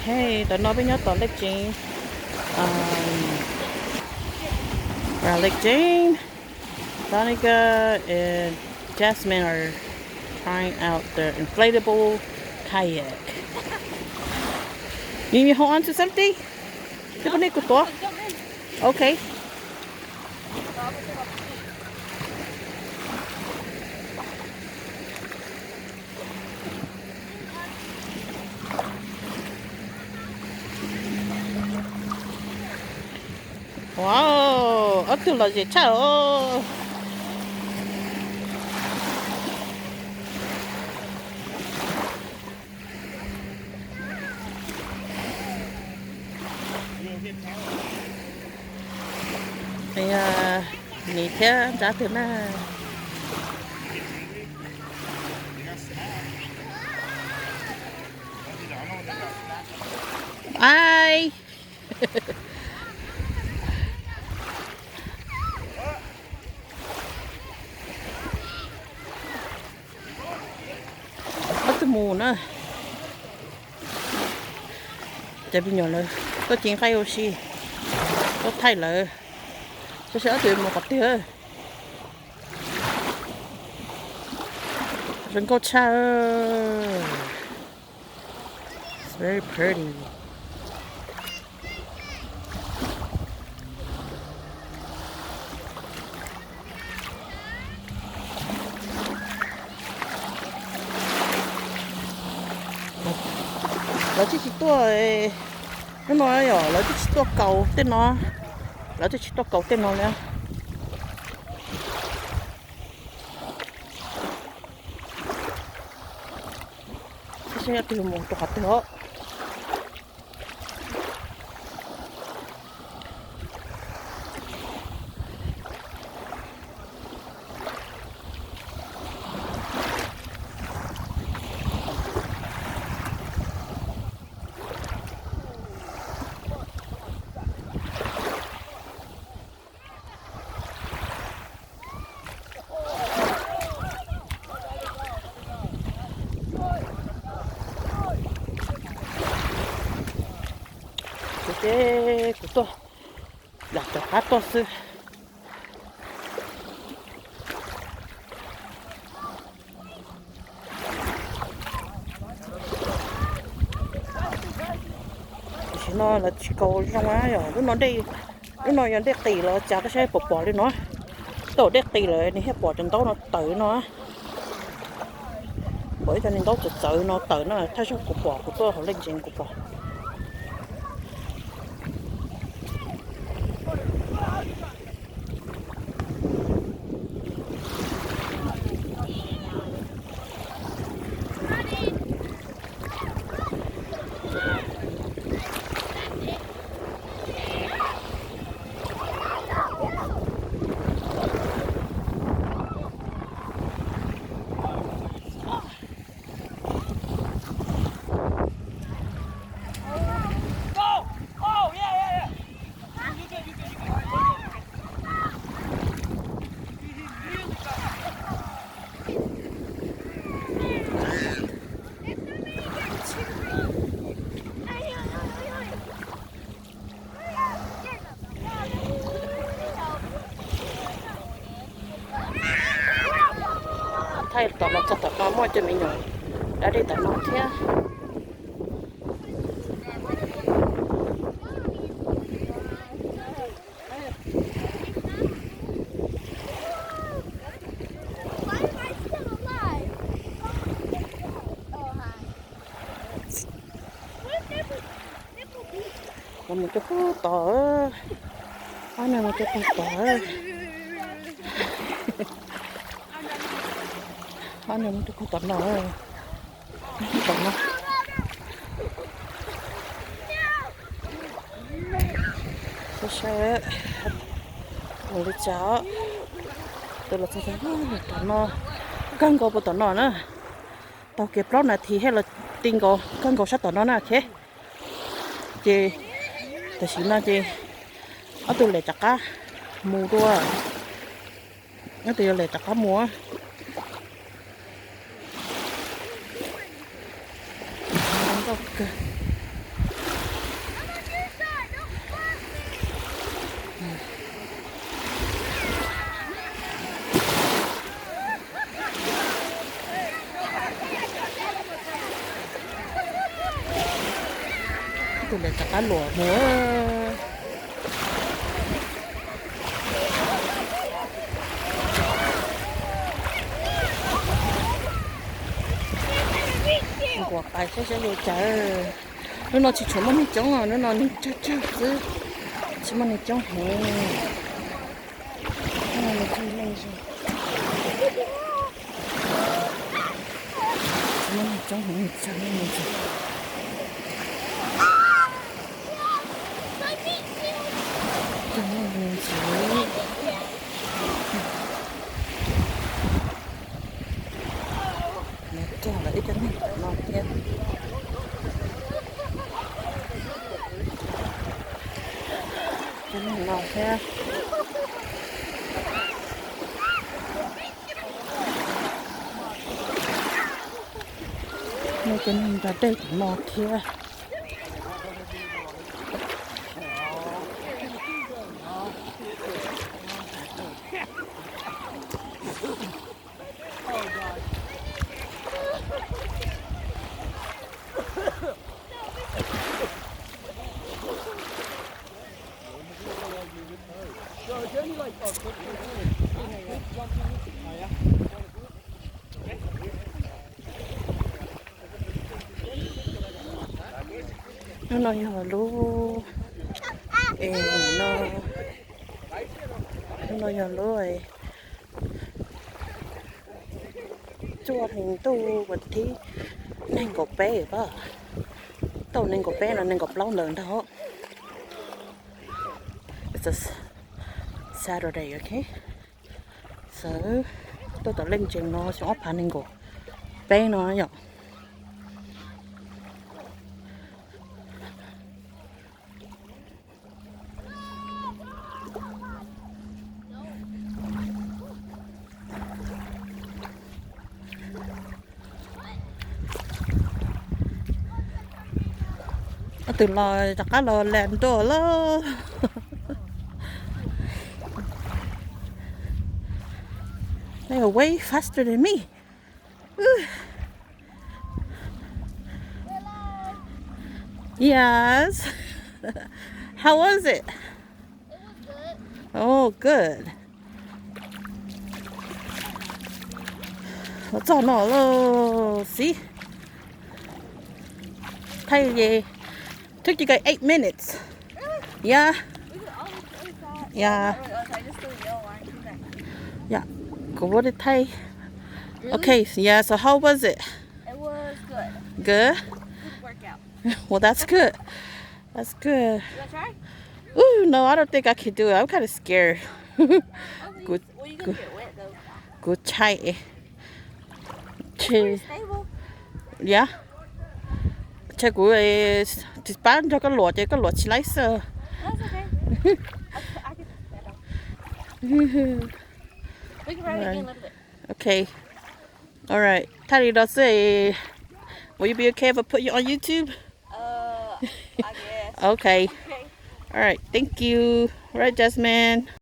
Hey, tam no peb nyob tom Lake James. Um, around Lake James, Donica and Jasmine are trying out the inflatable kayak. You need me to hold on to something? Twb poj nej kuv tuav. Okay. Wow, ob tug lom zem tshaj os. Nim thiab Ntsab twg na? Ai, ob tug mus na. Cov me nyuam lawv tuaj ceev nqaij ua si, tuaj thaij lawv. Saib saib ob tug mus qhov twg. Zoo nkauj tshaj. It's very pretty. Lawv twb tsis tuaj, hnub no yog lawv twb tsis tuaj kaus tej no, lawv twb tsis tuaj kaus tej no li. Saib saib ob tug mus rau qhov twg os. Ces kuv tuaj yam tom qab tuaj xwb. Tam sim no lawv tsis kaus zoo, yog lub no, lub no yog dej qis los cas, koj saib puas pom li no. Thaum dej qis lawm nws thiaj pom cov ntaub no tawm no. Pom ib co niag ntaub txawv txawv no tawm no, thaj zaug kuv pom, kuv tuaj hauv Lake James kuv pom. Thaij tom los txog tom no muaj cov me nyuam da dej tom no thiab. Mus rau pug tod, ob niag mus rau pug tod, ob niag mus rau pug tom no, tom no. Saib saib ua li cas, tus los txog tom no, kawg nkaus puag tom no na. Taug kev plaub nas this thiaj los ti nkaus kawg nkaus sab tom no na, ok. Ces tam sim no ces ob tug lem rov qab mus dua, ob tug yuav lem rov qab mus. Nkauj kawg. Tus lawv rov qab luam mus. Nkuas qais saib saib zoo cas. Hnub no tsis tshua muaj neeg coob, hnub no neeg tsawg tsawg xwb, tsis muaj neeg coob heev. Tsis muaj neeg coob heev, tsawg neeg ntxiv. Tsawg neeg ntxiv. Nws kiag lawv ib cov neeg no thiab. Cov neeg no thiab. Muaj cov neeg nrog dej tom no thiab. Hnub no yog lub, es no, hnub no yog lub cuaj hli ntuj vas thib nees nkaum peb pab, tau nees nkaum peb no nees nkaum plaub ntawd ntag. It's a Saturday, okay? So, tuaj tom lej ntsees no xyoo ob phav nees nkaum peb no yom. Ob tug los rov qab los las ntua lawm. They are way faster than me. Yes. How was it? Oh, good. Los txog no lawm xwb. Thaij ye. Took you guys eight minutes. Yeah. Yeah. Yeah. Kuv muab thaij. Okay, yeah, so how was it? Good? Well, that's good. That's good. Ooh, no, I don't think I can do it. I'm kind of scared. Kuv, kuv, kuv ntshai. Ntshe, yeah. Ntshe kuv tsis pab nrog koj luam ces koj luam tsis laib xwb. Okay. All right. Thaij li no xwb. Will you be okay if I put you on YouTube? Okay. All right. Thank you. Right, Jasmine.